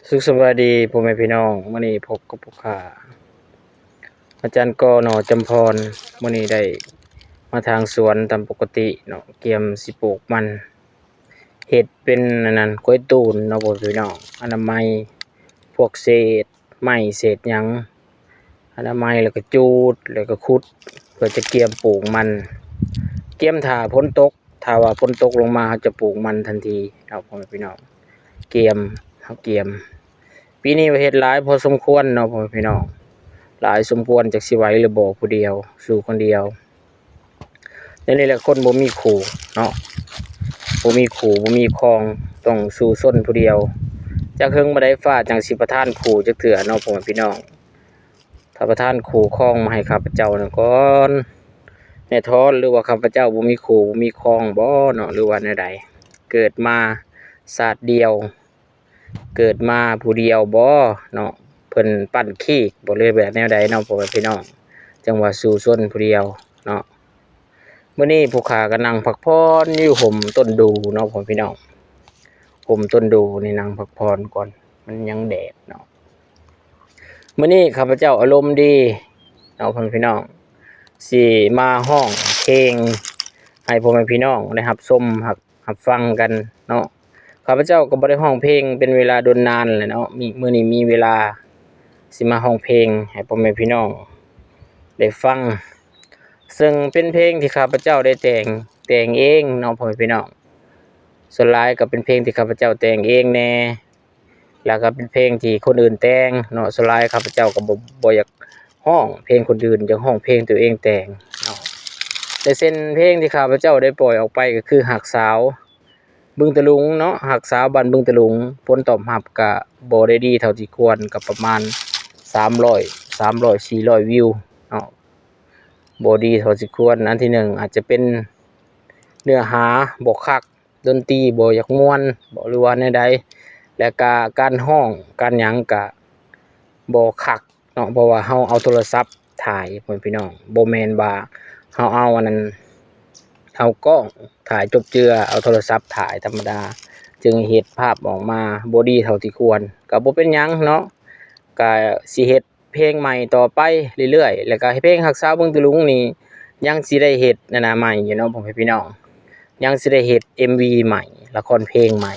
ສຸກສະບາຍດີພໍ່ແມ່ພີ່ນ້ອງ, ມື້ນີ້ພົບກັບພວກຂ້າ ອາຈານກໍໜໍ່ຈຳພອນ. ມື້ນີ້ໄດ້ມາທາງສວນຕາມປົກກະຕິເນາະ, ກຽມຊິປູກມັນ ເຮັດເປັນອັນນັ້ນ ກ້ວຍຕູນເນາະພໍ່ແມ່ພີ່ນ້ອງ. ອະນາໄມພວກເສດໄມ້ເສດຫຍັງ ອະນາໄມ ແລ້ວກໍຈູດ ແລ້ວກໍຂຸດ ເພື່ອຈະກຽມປູກມັນ, ກຽມຖ້າຝົນຕົກ. ຖ້າວ່າຝົນຕົກລົງມາ ເຮົາຈະປູກມັນທັນທີເນາະພໍ່ແມ່ພີ່ນ້ອງ. ກຽມ ເຮົາກຽມ ປີນີ້ວ່າເຮັດຫຼາຍພໍສົມຄວນເນາະພໍ່ແມ່ພີ່ນ້ອງ, ຫຼາຍສົມຄວນ ຈັກຊິໄຫວຫຼືບໍ່ ຜູ້ດຽວ ສູ້ຄົນດຽວ. ແນວນີ້ແຫຼະ ຄົນບໍ່ມີຄູ່ເນາະ, ບໍ່ມີຄູ່ ບໍ່ມີຄອງ ຕ້ອງສູ້ຊົນຜູ້ດຽວ. ຈັກເຖິງມື້ໃດຟ້າຈັ່ງຊິປະທານຄູ່ຈັກເທື່ອເນາະພໍ່ແມ່ພີ່ນ້ອງ. ຖ້າປະທານຄູ່ຄອງມາໃຫ້ຂ້າພະເຈົ້ານັ້ນກ່ອນ ແນ່ທອນ, ຫຼືວ່າຂ້າພະເຈົ້າບໍ່ມີຄູ່ບໍ່ມີຄອງບໍເນາະ ຫຼືວ່າແນວໃດ? ເກີດມາຊາດດຽວ ເກີດມາຜູ້ດຽວບໍເນາະ, ເພິ່ນປັ້ນຄີກບໍ ຫຼືແບບແນວໃດເນາະພໍ່ແມ່ພີ່ນ້ອງ, ຈັ່ງວ່າສູ້ຊົນຜູ້ດຽວເນາະ. ມື້ນີ້ພວກຂ້າກໍນັ່ງພັກຜ່ອນຢູ່ຮົ່ມຕົ້ນດູ່ເນາະພໍ່ແມ່ພີ່ນ້ອງ, ຮົ່ມຕົ້ນດູ່ນີ້ນັ່ງພັກຜ່ອນກ່ອນ ມັນຍັງແດດເນາະ. ມື້ນີ້ຂ້າພະເຈົ້າອາລົມດີເນາະພໍ່ແມ່ພີ່ນ້ອງ, ຊິມາຮ້ອງເພງໃຫ້ພໍ່ແມ່ພີ່ນ້ອງໄດ້ຮັບຊົມ ຮັບ ຮັບຟັງກັນເນາະ. ຂ້າພະເຈົ້າກໍບໍ່ໄດ້ຮ້ອງເພງເປັນເວລາດົນນານແລ້ວເນາະ, ມີ ມື້ນີ້ມີເວລາ ຊິມາຮ້ອງເພງໃຫ້ພໍ່ແມ່ພີ່ນ້ອງໄດ້ຟັງ, ເຊິ່ງເປັນເພງທີ່ຂ້າພະເຈົ້າໄດ້ແຕ່ງ ແຕ່ງເອງເນາະພໍ່ແມ່ພີ່ນ້ອງ. ສ່ວນຫຼາຍກໍເປັນເພງທີ່ຂ້າພະເຈົ້າແຕ່ງເອງແດ່ ແລ້ວກໍເປັນເພງທີ່ຄົນອື່ນແຕ່ງເນາະ. ສ່ວນຫຼາຍຂ້າພະເຈົ້າກໍບໍ່ ບໍ່ຢາກຮ້ອງເພງຄົນອື່ນ, ຢາກຮ້ອງເພງຕົວເອງແຕ່ງເນາະ. ແລະເຊັ່ນເພງທີ່ຂ້າພະເຈົ້າໄດ້ປ່ອຍອອກໄປກໍຄືຮັກສາວ ບຶງຕະຫຼຸງເນາະ, ຮັກສາວບ້ານບຶງຕະຫຼຸງ. ຜົນຕອບຮັບກະບໍ່ໄດ້ດີເທົ່າທີ່ຄວນ, ກະປະມານສາມຮ້ອຍ ສາມຮ້ອຍ ສີ່ຮ້ອຍວິວເນາະ, ບໍ່ດີເທົ່າທີ່ຄວນ. ອັນທີໜຶ່ງອາດຈະເປັນເນື້ອຫາບໍ່ຄັກ, ດົນຕີບໍ່ຢາກມ່ວນບໍ ຫຼືວ່າແນວໃດ, ແລະກະການຮ້ອງການຫຍັງກະບໍ່ຄັກ ເນາະ, ເພາະວ່າເຮົາເອົາໂທລະສັບຖ່າຍ ພໍ່ແມ່ພີ່ນ້ອງ, ບໍ່ແມ່ນວ່າເຮົາເອົາອັນນັ້ນ ເອົາກ້ອງຖ່າຍຈົບເຈືອ, ເອົາໂທລະສັບຖ່າຍທຳມະດາ ຈຶ່ງເຮັດພາບອອກມາບໍ່ດີເທົ່າທີ່ຄວນ. ກໍບໍ່ເປັນຫຍັງເນາະ, ກໍຊິເຮັດເພງໃໝ່ຕໍ່ໄປເລື້ອຍໆ, ແລ້ວກໍເພງຮັກສາວບຶງຕະຫຼຸງນີ້ ຍັງຊິໄດ້ເຮັດອັນນະໃໝ່ຢູ່ເນາະ ພໍ່ແມ່ພີ່ນ້ອງ, ຍັງຊິໄດ້ເຮັດເອັມວີໃໝ່, ລະຄອນເພງໃໝ່,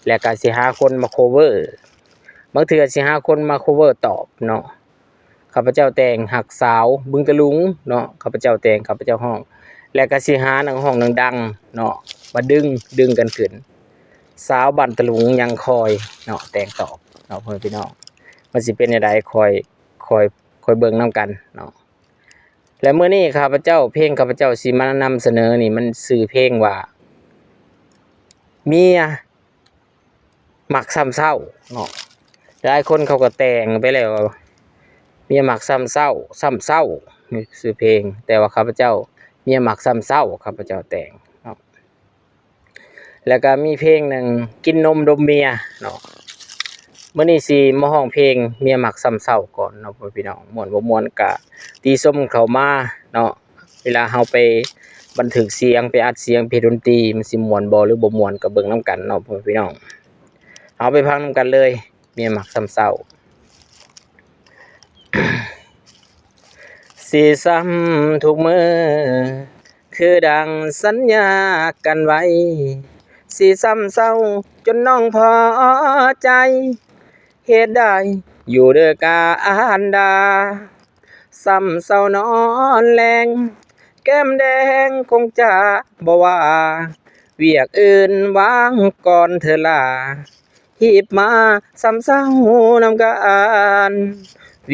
ແລ້ວກໍຊິຫາຄົນມາໂຄເວີ, ບາງເທື່ອຊິຫາຄົນມາໂຄເວີຕອບເນາະ. ຂ້າພະເຈົ້າແຕ່ງຮັກສາວບຶງຕະຫຼຸງເນາະ, ຂ້າພະເຈົ້າແຕ່ງ ຂ້າພະເຈົ້າຮ້ອງ, ແລ້ວກໍຊິຫານັກຮ້ອງດັງໆເນາະ ມາດຶງ ດຶງກັນຂຶ້ນ. ສາວບ້ານຕະຫຼຸງຍັງຄອຍເນາະ ແຕ່ງຕອບເນາະ ພໍ່ແມ່ພີ່ນ້ອງ, ມັນຊິເປັນແນວໃດ ຄອຍ ຄອຍ ຄອຍເບິ່ງນຳກັນເນາະ. ແລະມື້ນີ້ຂ້າພະເຈົ້າ ເພງຂ້າພະເຈົ້າຊິມານຳສະເໜີນີ້ ມັນຊື່ເພງວ່າ ເມຍ ມັກຊ້ຳເສົ້າເນາະ. ຫຼາຍຄົນເຂົາກໍແຕ່ງໄປແລ້ວ ເມຍມັກຊ້ຳເສົ້າ ຊ້ຳເສົ້າ ນີ້ຊື່ເພງ, ແຕ່ວ່າຂ້າພະເຈົ້າ ເມຍມັກຊ້ຳເສົ້າ ຂ້າພະເຈົ້າແຕ່ງເນາະ. ແລ້ວກໍມີເພງໜຶ່ງ ກິນນົມດົມເມຍເນາະ. ມື້ນີ້ຊິມາຮ້ອງເພງເມຍມັກຊ້ຳເສົ້າກ່ອນເນາະ ພໍ່ແມ່ພີ່ນ້ອງ, ມ່ວນບໍ່ມ່ວນກະຕິຊົມເຂົ້າມາເນາະ. ເວລາເຮົາໄປບັນທຶກສຽງ ໄປອັດສຽງ ໄປເຮັດດົນຕີ ມັນຊິມ່ວນບໍ່ ຫຼືບໍ່ມ່ວນ ກໍເບິ່ງນຳກັນເນາະ ພໍ່ແມ່ພີ່ນ້ອງ. ເຮົາໄປຟັງນຳກັນເລີຍ ເມຍມັກຊ້ຳເສົ້າ. ຊິຊ້ຳທຸກມື້ ຄືດັ່ງສັນຍາກັນໄວ້, ຊິຊ້ຳເສົ້າຈົນນ້ອງພໍໃຈ, ເຮັດໄດ້ຢູ່ເດີການດາ. ຊ້ຳເສົ້ານອນແລງ ແກ້ມແດງຄົງຈະບໍ່ວ່າ, ວຽກອື່ນວາງກ່ອນເທີ້ອຫຼ້າ, ຮີບມາຊ້ຳເສົ້ານຳກັນ. ວ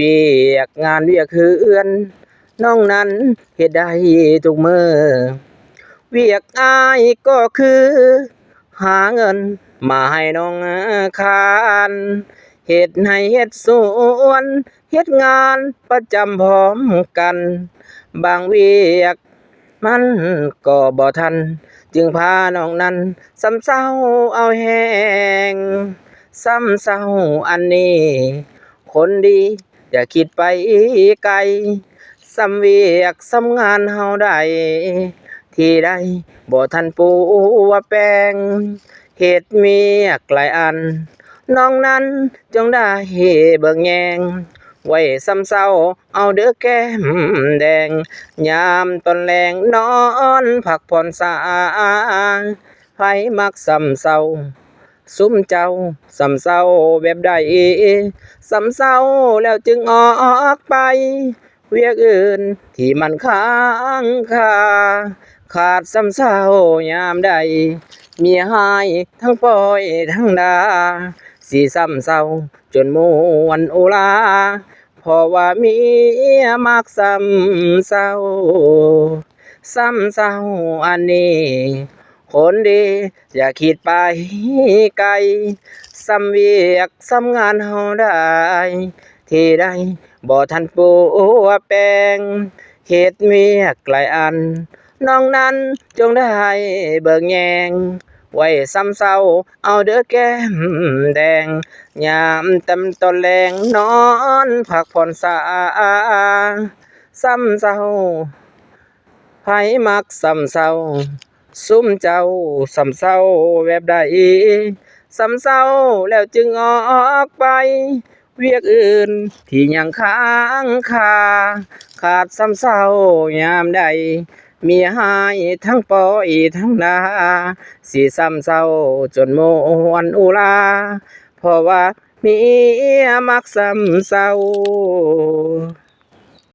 ຽກງານວຽກເຮືອນ ນ້ອງນັ້ນເຮັດໄດ້ທຸກມື້, ວຽກອ້າຍກໍຄືຫາເງິນມາໃຫ້ນ້ອງຄານ, ເຮັດໄຮ່ເຮັດສວນ ເຮັດງານປະຈຳພ້ອມກັນ, ບາງວຽກມັນກໍບໍ່ທັນ, ຈຶ່ງພານ້ອງນັ້ນຊ້ຳເສົ້າເອົາແຮງ. ຊ້ຳເສົ້າອັນນີ້ ຄົນດີຢ່າຄິດໄປໄກ, ຊ້ຳວຽກຊ້ຳງານເຮົາໄດ້ ທີ່ໃດບໍ່ທັນປູວ່າແປງ, ເຮັດວຽກຫຼາຍອັນ ນ້ອງນັ້ນຈົ່ງໄດ້ເບິ່ງແຍງ ໄວ້ຊ່ຳເຊົ້າເອົາເດີແກ້ມແດງ ຍາມຕອນແລງນອນພັກຜ່ອນສາຍ ໃຜມັກຊ່ຳເຊົ້າ ຊຸມເຈົ້າຊ່ຳເຊົ້າແບບໃດ ຊ່ຳເຊົ້າແລ້ວຈຶ່ງອອກໄປ ວຽກອື່ນທີ່ມັນຄ້າງຄາ ຂາດຊ່ຳເຊົ້າຍາມໃດ ເມຍຮ້າຍທັງປ້ອຍທັງດ່າ ຊິຊ່ຳເຊົ້າຈົນມ່ວນອຸລາ ເພາະວ່າເມຍມັກຊ່ຳເຊົ້າ ຊ່ຳເຊົ້າອັນນີ້ ຄົນດີຢ່າຄິດໄປໄກ ຊ່ຳວຽກຊ່ຳງານເຮົາໄດ້ ທີ່ໃດບໍ່ທັນປົວແປງ ເຮັດວຽກຫຼາຍອັນ ນ້ອງນັ້ນຈົ່ງໄດ້ເບິ່ງແຍງ ໄວ້ຊ່ຳເຊົ້າເອົາເດີແກ້ມແດງ ຍາມຕຳຕອນແລງນອນພັກຜ່ອນສາຍ ຊ່ຳເຊົ້າ ໃຜມັກຊ່ຳເຊົ້າ ຊຸມເຈົ້າຊ່ຳເຊົ້າແບບໃດ ຊ່ຳເຊົ້າແລ້ວຈຶ່ງອອກໄປ ວຽກອື່ນທີ່ຍັງຄ້າງຄາ ຂາດຊ່ຳເຊົ້າຍາມໃດ ເມຍຮ້າຍທັງປ້ອຍທັງດ່າ ຊິຊ່ຳເຊົ້າຈົນມ່ວນອຸລາ ເພາະວ່າເມຍມັກຊ່ຳເຊົ້າ.